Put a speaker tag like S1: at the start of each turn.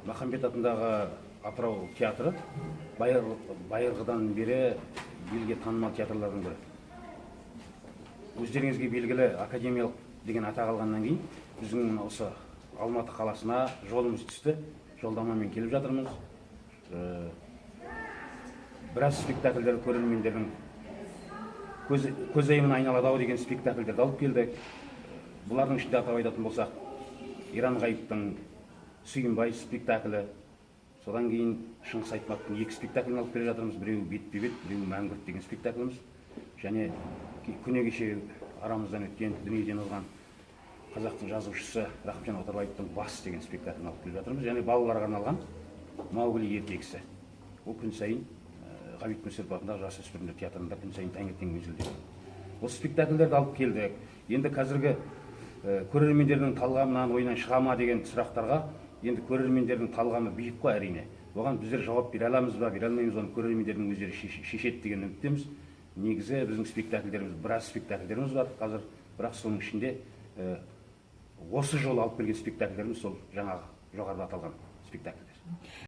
S1: Махамбет атындағы Атырау театры байырғыдан бері елге танымал театрлардың бірі. Өздеріңізге белгілі, академиялық деген атақ алғаннан кейін біздің осы Алматы қаласына жолымыз түсті. Жолдамамен келіп жатырмыз. Біраз спектакльдер көрермендердің көзайымына айналады ау деген спектакльдерді алып келдік. Бұлардың ішінде атап айтатын болсақ, Иран Ғайыптың «Сүйінбай» спектаклі, содан кейін Шыңғыс Айтматовтың екі спектаклін алып келе жатырмыз. Біреуі «Бетпе бет», біреуі «Мәңгүрт» деген спектакліміз. Және күні кеше арамыздан өткен, дүниеден озған қазақтың жазушысы Рахымжан Отарбаевтың «Бас» деген спектаклін алып келе жатырмыз. Және балаларға арналған «Маугли» ертегісі. Ол күн сайын Ғабит Мүсірепов атындағы жасөспірімдер театрында күн сайын таңертең мезгілде. Осы спектакльдерді алып келдік. Енді қазіргі көрермендердің талғамынан, ойынан шыға ма деген сұрақтарға, енді көрермендердің талғамы биік қой, әрине. Оған біздер жауап бере аламыз ба, бере алмаймыз, оны көрермендердің өздері шешеді деген үміттеміз. Негізі біздің спектакльдеріміз, біраз спектакльдеріміз бар қазір, бірақ соның ішінде осы жолы алып келген спектакльдеріміз сол жаңағы жоғарыда аталған спектакльдер.